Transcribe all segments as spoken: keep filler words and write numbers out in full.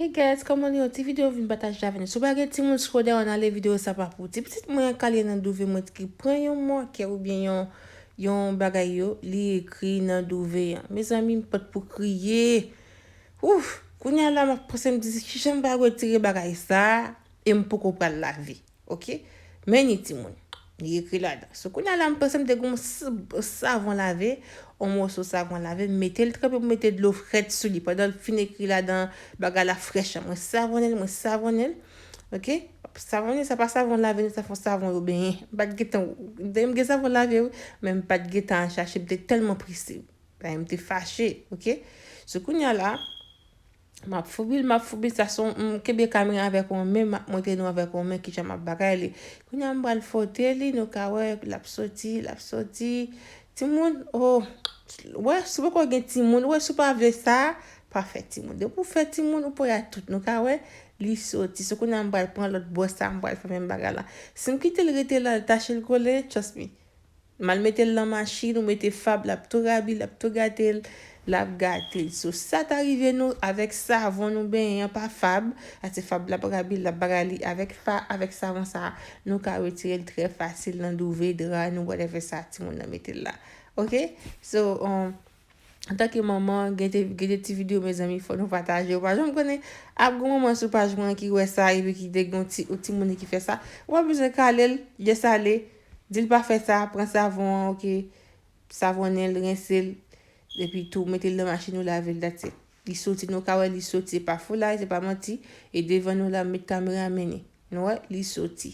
Hey guys, kòman nou ye? Yon ti videyo vin pataje avè nou. Si w pa gen timoun sou dèyè w, ale videyo sa pa pou ti pitit mwen an k ale nan douve mwen ki pran yon makè oubyen yon, yon bagay yo, li ekri nan douve an. Mezanmi, m pran pou kriye. Ouf, kounye a la, m ap panse, m di, kijan m va retire bagay sa e m poko pral lave. Ok? Men ni timoun. Li ekri ladan. So, kounye a la, m panse m te gen yon s-, savon lave, yon moso savon lave, m mete l trempe, m mete dlo frèt sou li. Pandan l fin ekri ladan, bagay la frèch an. Mwen savonnen l, mwen savonnen l. Ok? Savonnen, sa pa savon lave, non, sa fè savon yo benyen. M pa t gentan, m gen savon lave, wi, men m pa t gentan al chache, m te tèlman prese. Bagay m te fache, ok? So, kounye a la, m ap foubi l, m ap foubi l, sa se yon, m kenbe kamera avèk yon men, m ap montre nou avèk yon men kijan m ap bagay li. Kounye a m pral fwote li, nou ka wè, l ap soti, l ap soti. Timoun, oh, wè, si w poko gen timoun, wè, si w pa vle sa, pa fè timoun. Depi w fè timoun, ou pral a tout, nou ka wè, li soti. So, kounye a m pral pran lòt bò sa, m pral fè menm bagay la. Si m kite l rete la, l tache l kole, trust me. M al mete l nan machin, ou mete fab, l ap tou rabi, l ap tou gate l, l ap gate l. So, sa ta rive nou avèk savon nou benyen an pa fab, a se fab l ap rabi, l ap bagay li avèk fa, avèk savon sa, nou ka retire l trè fasil nan douve, dra nou, whatever sa timoun nan mete l la. Ok? So, um, antanke manman, gen de, gen de ti videyo, mezanmi, fò nou pataje. Ou pa janm konnen, ap gen manman sou paj mwen ki wè sa, epi ki te gen yon ti, yon timoun ki fè sa. Ou pa bezwen kale l, just ale, di l pa fè sa, pran savon an, ok? Savonnen l, rense l, epi tou mete l nan machin ou lave l, that's it. Li soti, nou ka wè li soti, se pa foulay, se pa manti, e devan nou la, m met kamera, men ni. Nou wè, li soti,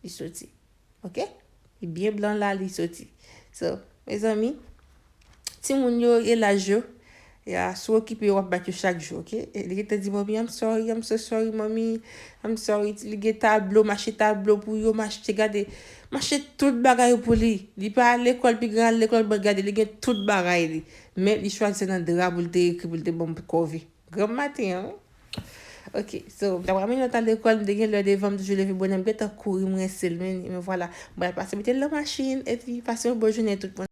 li soti. Ok? Li byen blan la, li soti. So, mezanmi, timoun yo, e laj yo, ya, si w okipe yo, w ap bat yo chak jou, ok? E li gentan di, "Mommy, I'm sorry, I'm so sorry, mommy, I'm sorry." Li gen tablo, m achte tablo pou yo, m achte, gade, m achte tout bagay pou li. Li pa al lekòl, pi gran al lekòl, but gade, li gen tout bagay li. Men li chwazi se nan dra pou l te ekri, pou l te ban m kòve. Granm maten an, wi. Ok, so, m t ap ramenn lòt al lekòl, m te gen lè devan, m toujou leve bonè, m gentan kouri, m rense l, men, men vwala. M pral pase mete l nan machin, epi pase yon bon jounen tout moun.